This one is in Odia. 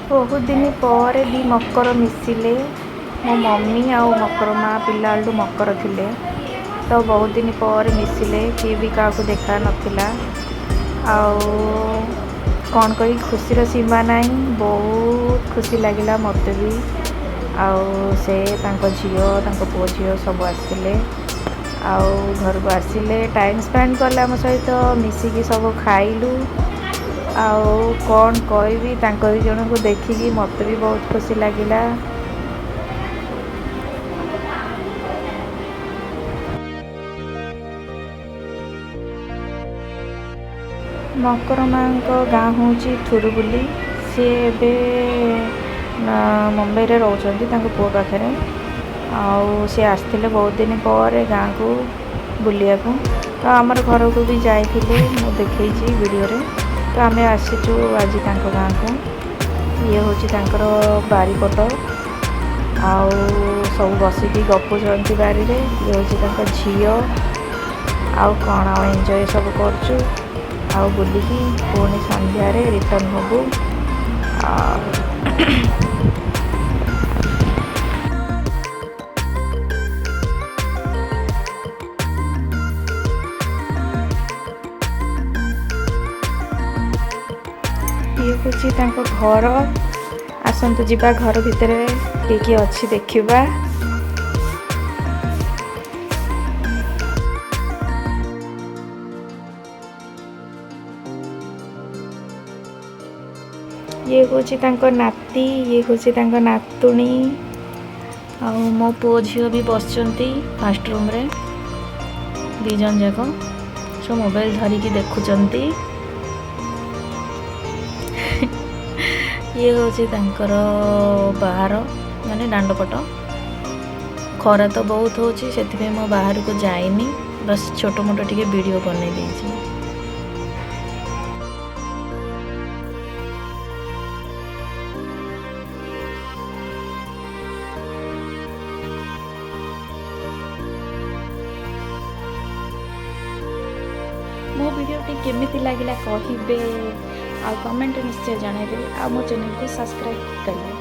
ବହୁତ ଦିନ ପରେ ଦି ମକର ମିଶିଲେ। ମୋ ମମି ଆଉ ମକର ମା ପିଲାବେଳଠୁ ମକର ଥିଲେ, ତ ବହୁତ ଦିନ ପରେ ମିଶିଲେ। କିଏ ବି କାହାକୁ ଦେଖା ନଥିଲା। ଆଉ କ'ଣ କହିବି, ଖୁସିର ସୀମା ନାହିଁ। ବହୁତ ଖୁସି ଲାଗିଲା ମୋତେ ବି। ଆଉ ସେ ତାଙ୍କ ଝିଅ, ତାଙ୍କ ପୁଅ ଝିଅ ସବୁ ଆସିଥିଲେ। ଆଉ ଘରକୁ ଆସିଲେ, ଟାଇମ୍ ସ୍ପେଣ୍ଡ କଲେ ଆମ ସହିତ, ମିଶିକି ସବୁ ଖାଇଲୁ। ଆଉ କ'ଣ କହିବି, ତାଙ୍କ ଦୁଇ ଜଣଙ୍କୁ ଦେଖିକି ମୋତେ ବି ବହୁତ ଖୁସି ଲାଗିଲା। ମକର ମାଙ୍କ ଗାଁ ହେଉଛି ଥୁରୁବୁଲି। ସିଏ ଏବେ ମୁମ୍ବାଇରେ ରହୁଛନ୍ତି ତାଙ୍କ ପୁଅ ପାଖରେ। ଆଉ ସିଏ ଆସିଥିଲେ ବହୁତ ଦିନ ପରେ ଗାଁକୁ ବୁଲିବାକୁ, ତ ଆମର ଘରକୁ ବି ଯାଇଥିଲେ, ମୁଁ ଦେଖେଇଛି ଭିଡ଼ିଓରେ। ତ ଆମେ ଆସିଛୁ ଆଜି ତାଙ୍କ ଗାଁକୁ। ଇଏ ହେଉଛି ତାଙ୍କର ବାରିପଟ, ଆଉ ସବୁ ବସିକି ଗପୁଛନ୍ତି ବାରିରେ। ଇଏ ହେଉଛି ତାଙ୍କ ଝିଅ। ଆଉ କ'ଣ, ଆଉ ଏନ୍ଜୟ ସବୁ କରୁଛୁ। ଆଉ ବୁଲିକି ପୁଣି ସନ୍ଧ୍ୟାରେ ରିଟର୍ଣ୍ଣ ହେବୁ। ଆଉ ଇଏ ହେଉଛି ତାଙ୍କ ଘର। ଆସନ୍ତୁ ଯିବା ଘର ଭିତରେ କିଏ କିଏ ଅଛି ଦେଖିବା। ଇଏ ହେଉଛି ତାଙ୍କ ନାତି, ଇଏ ହେଉଛି ତାଙ୍କ ନାତୁଣୀ। ଆଉ ମୋ ପୁଅ ଝିଅ ବି ବସିଛନ୍ତି ଫାଷ୍ଟ ରୁମ୍ରେ, ଦୁଇ ଜଣ ଯାକ ସବୁ ମୋବାଇଲ ଧରିକି ଦେଖୁଛନ୍ତି। ଇଏ ହେଉଛି ତାଙ୍କର ବାହାର, ମାନେ ଦାଣ୍ଡପଟ। ଖରା ତ ବହୁତ ହେଉଛି, ସେଥିପାଇଁ ମୁଁ ବାହାରକୁ ଯାଇନି, ବାସ୍ ଛୋଟ ମୋଟ ଟିକେ ଭିଡ଼ିଓ ବନେଇ ଦେଇଛି। ମୋ ଭିଡ଼ିଓଟି କେମିତି ଲାଗିଲା କହିବେ, ଆଉ କମେଣ୍ଟ ନିଶ୍ଚୟ ଜଣାଇବେ, ଆଉ ମୋ ଚ୍ୟାନେଲକୁ ସବସ୍କ୍ରାଇବ୍ କରିବେ।